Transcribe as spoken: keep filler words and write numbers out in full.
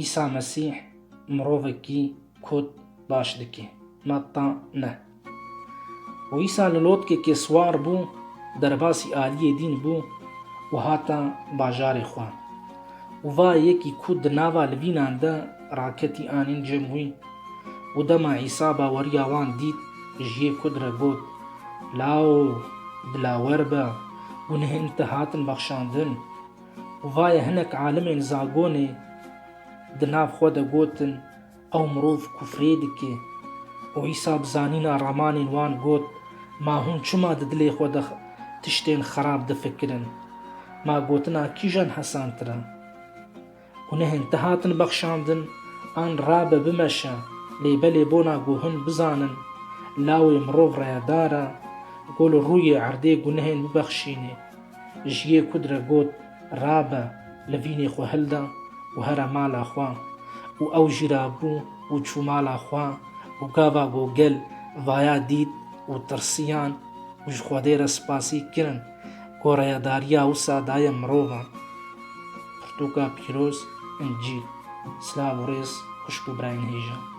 Îsa Mesîh mirovekî kut baş dike. Metta neh. Û Îsa li lotkekê siwar bû, derbasî aliyê dîn bû û hata bajarê xwe. Û va yekî ku di nava livînan de raketî anîn cem wî. Û dema Îsa baweriya wan dît, ji yê kut re got, "Lawo, dilawer be, gunehên te hatin bexşandin." Û vaye hinek alimên zagonê di nav xwe de gotin, "Ew mirov kufrê dike." Û Îsa bi zanîna ramanên wan got, "Ma hûn çima di dilê xwe de x-, tiştên xerab difikirin? Ma gotina kîjan hesantir e? Gunehên te hatin bexşandin, an rabe bimeşe, lê belê bona ku hûn bizanin, lawê mirov reyedar e, ku li rûyê erdê gunehên bibexşînê." Ji yê kut re got, "Rabe, livînê xwe hilde û here mala xwe." Û ew jî rabû û çû mala xwe, û gava ku gel vaya dît û tirsiyan û ji Xwedê re spasî kirin, ku reyedariya wisa daye mirovan. Pirtûka pîroz, Încîl. Silav û rêz, xwişk û birayên hêja.